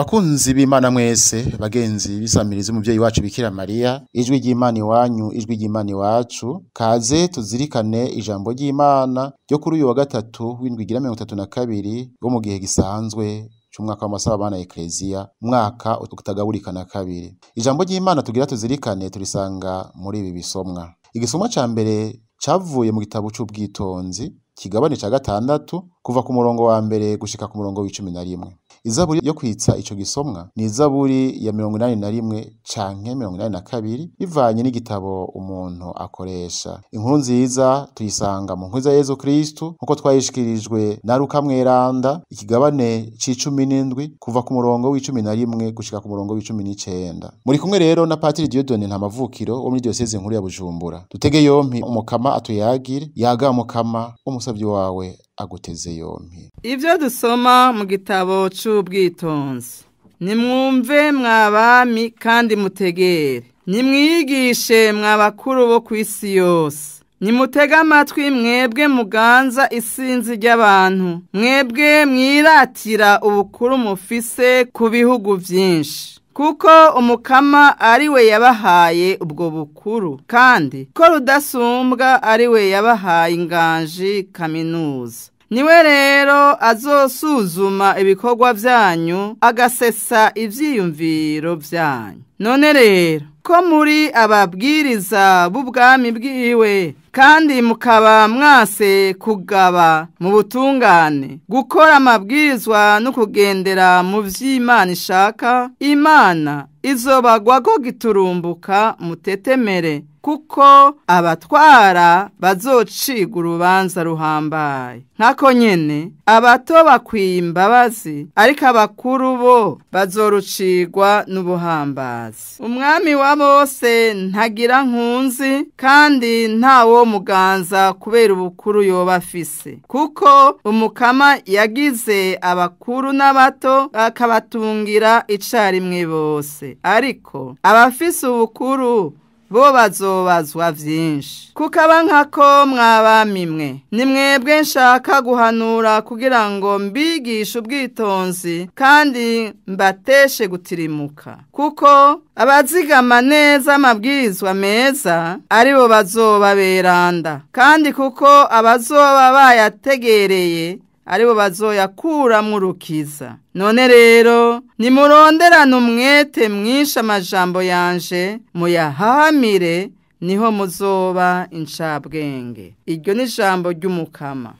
Bakunzi b'Imana mwese, bagenzi bisamiriza umuvyeyi wacu Bikira Mariya, ijwi ry'Imana iwanyu, ijwi ry'Imana iwacu, kaze tuzirikane ijambo ry'Imana ryo kuri uyu wa gatatu w'indwi igira 32 wo mu gihe gisanzwe c'umwaka w'amasabana ya Eklezia, umwaka utagaburika na kabiri. Ijambo ry'Imana tugira tuzirikane turisanga muri ibi bisomwa. Igisomwa ca mbere cavuye mu gitabo c'ubwitonzi, kigabane ca gatandatu, kuva ku murongo wa mbere gushika ku murongo w'icumi na rimwe. Izaburi yo kwitsa ico gisomwa ni izaburi ya 81 canke 82 bivanye n'igitabo umuntu akoresha. Inkuru nziza tuyisanga mu nkuru za Yezu Kristu nkuko twayishikirijwe na Luka Mweranda, ikigabane c'icumi n'indwi kuva ku murongo w'icumi na rimwe gushika ku murongo w'icumi n'icenda. Muri kumwe rero na Patiri Dieudonne Ntamavukiro wo muri Diocese nkuru ya Bujumbura. Dutege yompi umukama atuyagire, yaga mukama umusavyi wawe aguteze yompi. Ivyo dusoma mu gitabo c'ubwitonzi. Nimwumve mwabami kandi mutegere. Nimwigishe mwabakuru bo kw'isi yose. Nimutege amatwi mwebwe muganza isinzi ry'abantu. Mwebwe mwiratira ubukuru mufise ku bihugu vyinshi. Kuko umukama ari we yabahaye ubwo bukuru, kandi ko rudasumbwa ari we yabahaye inganji kaminuza. Niwe rero azosuzuma ibikorwa vyanyu, agasesa ivyiyumviro vyanyu. None rero ko muri ababwiriza b'ubwami bwiwe, kandi mukaba mwase kugaba mu butungane, gukora amabwirizwa no kugendera mu vy'Imana ishaka, Imana izobagwako giturumbuka mutetemere, kuko abatwara bazociga urubanza ruhambaye. Nkako nyene abato bakwiye imbabazi, ariko abakuru bo bazorucigwa n'ubuhambazi. Umwami wa bose ntagira nkunzi, kandi ntawo muganza kubera ubukuru yoba afise, kuko umukama yagize abakuru n'abato akabatungira icarimwe bose. Ariko abafise ubukuru bo bazobazwa vyinshi. Kuko abankako mwabami mwe, ni mwebwe nshaka guhanura kugira ngo mbigishe ubwitonzi kandi mbateshe gutirimuka. Kuko abazigama neza amabwirizwa meza aribo bazoba beranda, kandi kuko abazoba bayategereye aribo bazoyakuramwo urukiza. None rero nimuronderane umwete mwinshi amajambo yanje, muyahahamire, niho muzoba incabwenge. Iryo ni ijambo ry'umukama.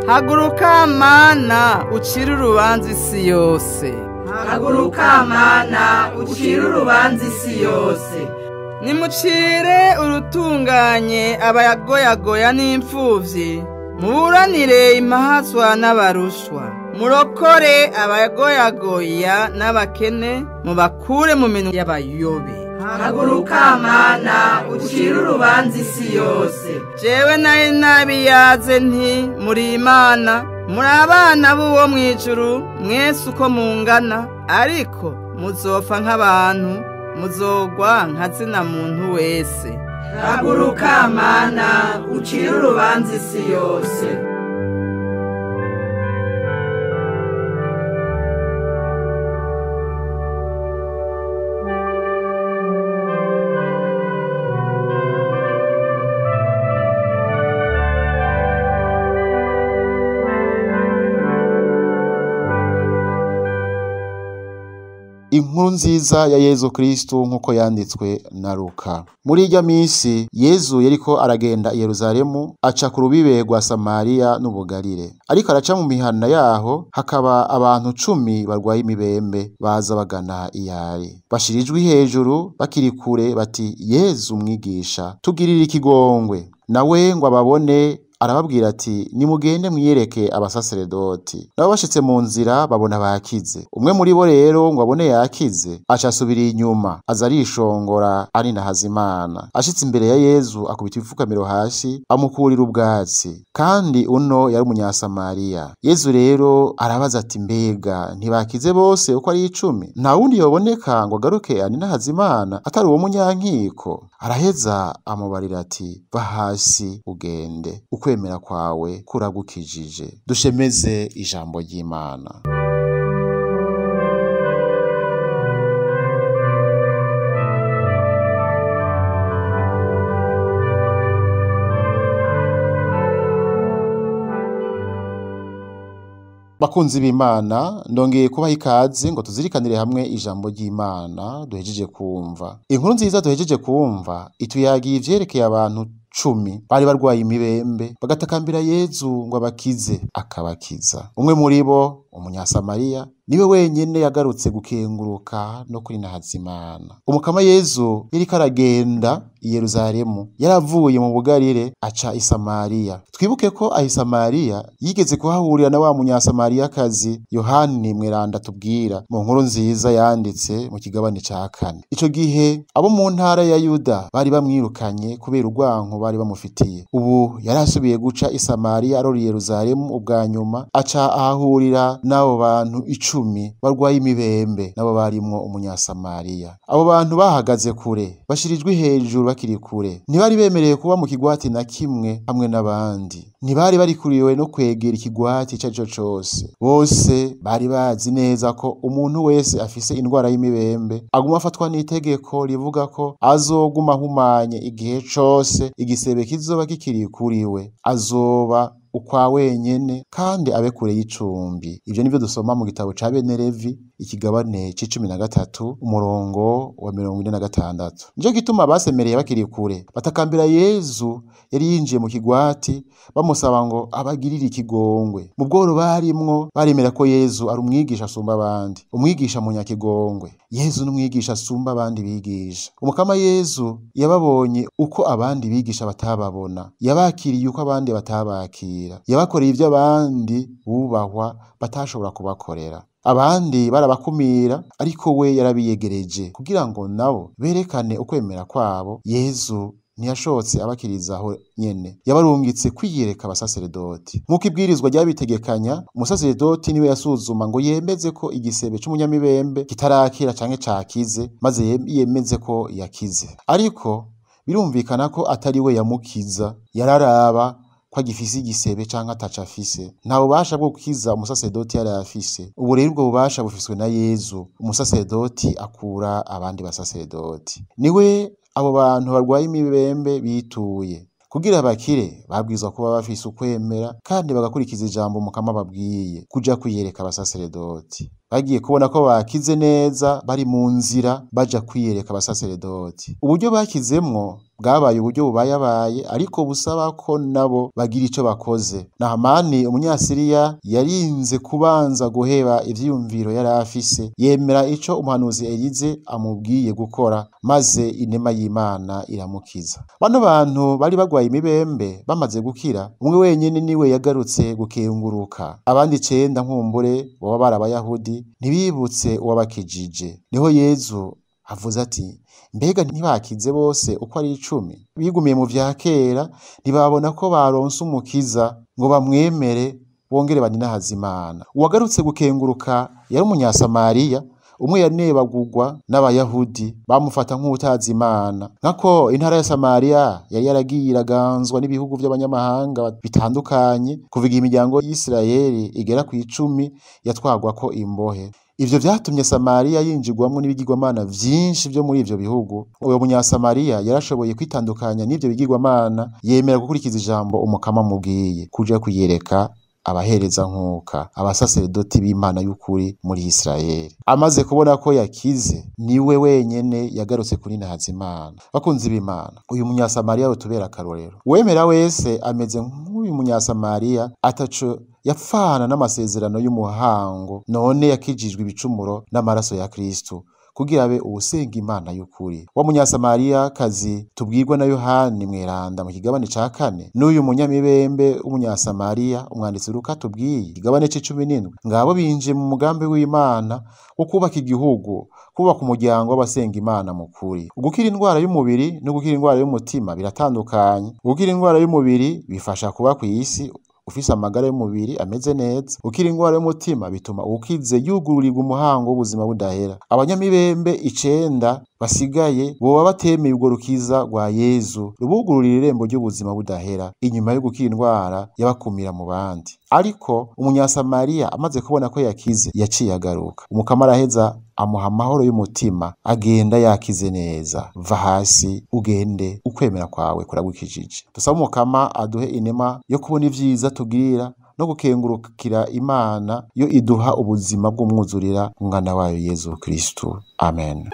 Haguruka mana ucire urubanza isi yose. Haguruka mana ucire urubanza isi yose. Nimucire urutunganye abayagoyagoya n'imfuvyi, muburanire impahazwa n'abarushwa, murokore abayagoyagoya n'abakene, mubakure mu minwe y'abayobe. Haguruka mana ucire urubanza isi yose. Jewe nari nabiyaze nti muri Imana, muri abana b'uwo mw'ijuru mwese uko mungana, ariko muzopfa nk'abantu, muzogwa nka zina muntu wese. Haguruka mana ucire urubanza isi yose. Inkuru nziza ya Yezu Kristu nkuko yanditswe na Luka. Muri irya minsi Yezu yariko aragenda i Yerusalemu, aca ku rubibe rwa Samariya n'Ubugalire. Ariko araca mu mihana yaho, hakaba abantu 10 barwaye imibembe baza bagana iyari. Bashira ijwi hejuru bakiri kure bati, Yezu mwigisha, tugirire ikigongwe. Nawe ngo ababone arababwira ati, nimugende mwiyereke abasaseredoti. Nabo bashitse mu nzira babona bakize. Umwe muri bo rero ngo abone yakize, aca asubira inyuma, aza arishongora arinahaza Imana. Ashitse imbere ya Yezu akubita ipfukamiro hasi, amukurira ubwatsi. Kandi uno yari umunyasamariya. Yezu rero arabaza ati, mbega ntibakize bose uko ari 10? Nta wundi yoboneka ngo agaruke aninahaza Imana atari uwo munyankiko? Araheza amubarira ati, va hasi ugende, Ukwemera kwawe kuragukijije. Dushemeze ijambo ry'Imana. Bakunzi b'Imana, ndongeye kubaha ikaze ngo tuzirikanire hamwe ijambo ry'Imana duhejeje kumva. Inkuru nziza duhejeje kumva ituyagiye ivyerekeye abantu 10 bari barwaye imibembe, bagatakambira Yezu ngo abakize, akabakiza. Umwe muri bo, umunyasamariya, niwe wenyene yagarutse gukenguruka no kuri Nahazimana. Umukama Yezu yariko aragenda i Yerusalemu, yaravuye mu Bugarire aca i Samariya. Twibuke ko aho i Samariya yigeze kuhahurira na wa munyasamariyakazi Yohani Mweranda tubwira mu nkuru nziza yanditse mu kigabane ca 4. Ico gihe abo mu ntara ya Yuda bari bamwirukanye kubera urwanko bari bamufitiye. Ubu yarasubiye guca i Samariya arora i Yerusalemu ubwa nyuma, aca ahahurira n'abo bantu 10 barwaye imibembe, nabo barimwo umunyasamariya. Abo bantu bahagaze kure, bashirijwe hejuru bakiri kure, ntibari bemereye kuba mu kigwati na kimwe hamwe n'abandi, ntibari barikuriwe no kwegera ikigwati ico arico cose. Bose bari bazi neza ko umuntu wese afise indwara y'imibembe aguma afatwa n'itegeko rivuga ko azoguma ahumanye igihe cose igisebe kizoba kikiri kuriwe, azoba ukwa wenyene kandi abe kure y'icumbi. Ivyo nivyo dusoma mu gitabo ca Bene Levi ikigabane c'13 umurongo wa 46. Nico gituma basemereye bakiri kure, batakambira Yezu yari yinjiye mu kigwati, bamusaba ngo abagirire ikigongwe. Mu bworo barimwo baremera ko Yezu ari umwigisha asumba abandi, umwigisha munyakigongwe. Yezu n'umwigisha asumba abandi bigisha. Umukama Yezu yababonye uko abandi bigisha batababona, yabakiriye uko abandi batabakira, yabakoreye ivyo abandi bubahwa batashobora kubakorera. Abandi barabakumira, ariko we yarabiyegereje kugira ngo nabo berekane ukwemera kwabo. Yezu ntiyashotse abakirizaho nyene, yabarungitse kwiyereka abasaseredoti. Nk'uko ibwirizwa ryabitegekanya, umusaseredoti niwe yasuzuma ngo yemeze ko igisebe c'umunyamibembe kitarakira canke cakize, maze yemeze ko yakize. Ariko birumvikana ko atari we yamukiza, yararaba ko agifise igisebe canke ataco afise. Nta bubasha bwo gukiza umusaseredoti yari afise. Ubu rero ubwo bubasha bufiswe na Yezu, umusaseredoti akura abandi basaseredoti. Niwe abo bantu barwaye imibembe bituye. Kugira bakire babwirizwa kuba bafise ukwemera kandi bagakurikiza ijambo Umukama babwiye, kuja kwiyereka abasaseredoti. Bagiye kubona ko bakize neza, bari mu nzira baja kwiyereka abasaseredoti. Uburyo bakizemwo bwabaye uburyo bubayabaye, ariko busaba ko nabo bagira ico bakoze. Nahamani umunyasiriya yarinze kubanza guheba ivyiyumviro yari afise, yemera ico umuhanuzi Elize amubwiye gukora, maze inema y'Imana iramukiza. Bano bantu bari bagwaye imibembe bamaze gukira, umwe wenyene niwe yagarutse gukenguruka. Abandi 9 nkumbure baba bari abayahudi, ntibibutse uwabakijije. Niho Yezu avuze ati: mbega ntibakize bose uko ari 10? Bigumiye mu vya kera, ntibabona ko baronse umukiza ngo bamwemere bongere baninahaze Imana. Uwagarutse gukenguruka yari umunyasamariya, umwe yanebagurwa n'abayahudi bamufata nk'utazi Imana. Nkako intara ya Samariya yari yaragiye iraganzwa n'ibihugu by'abanyamahanga bitandukanye, kuva igihe imiryango y'Isirayeli igera ku 10 yatwagwako imbohe. Ivyo vyatumye Samariya yinjirwamwo n'ibigirwamana vyinshi vyo muri ivyo bihugu. Uwo munyasamariya yarashoboye kwitandukanya n'ivyo bigirwamana, yemera gukurikiza ijambo Umukama amubwiye, kuja kwiyereka abahereza nkuka, abasaseredoti b'Imana y'ukuri muri Isirayeli. Amaze kubona ko yakize, niwe wenyene yagarutse kuri Nahazimana. Bakunzi b'Imana, uyu munyasamariya utubera akarorero. Uwemera wese ameze nk'uyu munyasamariya, ataco yapfana n'amasezerano y'umuhango, none yakijijwe ibicumuro n'amaraso ya Kristo, kugira abe uwusenga Imana y'ukuri. Wa munyasamariya kazi tubwirwa na Yohani Mweranda mu kigabane ca 4, n'uyu munyamibembe w'umunyasamariya umwanditsi Luka tubwiye ikigabane c'17, ngabo binjiye mu mugambi w'Imana wo kubaka igihugu, kubaka umuryango w'abasenga Imana mu kuri. Ugukira indwara y'umubiri no gukira indwara y'umutima biratandukanye. Gukira indwara y'umubiri bifasha kuba kw'isi ufise amagara y'umubiri ameze neza. Gukira indwara y'umutima bituma ukize yugururirwa umuhango w'ubuzima budahera. Abanyamibembe 9 Basigaye boba batemeye urwo rukiza rwa Yezu rubugururira irembo ry'ubuzima budahera inyuma yo gukira indwara yabakumira mu bandi. Ariko umunyasamariya amaze kubona ko yakize, yaciye agaruka. Umukama araheza amuha amahoro y'umutima, agenda yakize neza. Va hasi ugende, ukwemera kwawe kuragukijije. Dusabe Umukama aduhe inema yo kubona ivyiza tugirira no gukengurukira Imana yo iduha ubuzima bw'umwuzurira umwana wayo Yezu Kristu. Amen.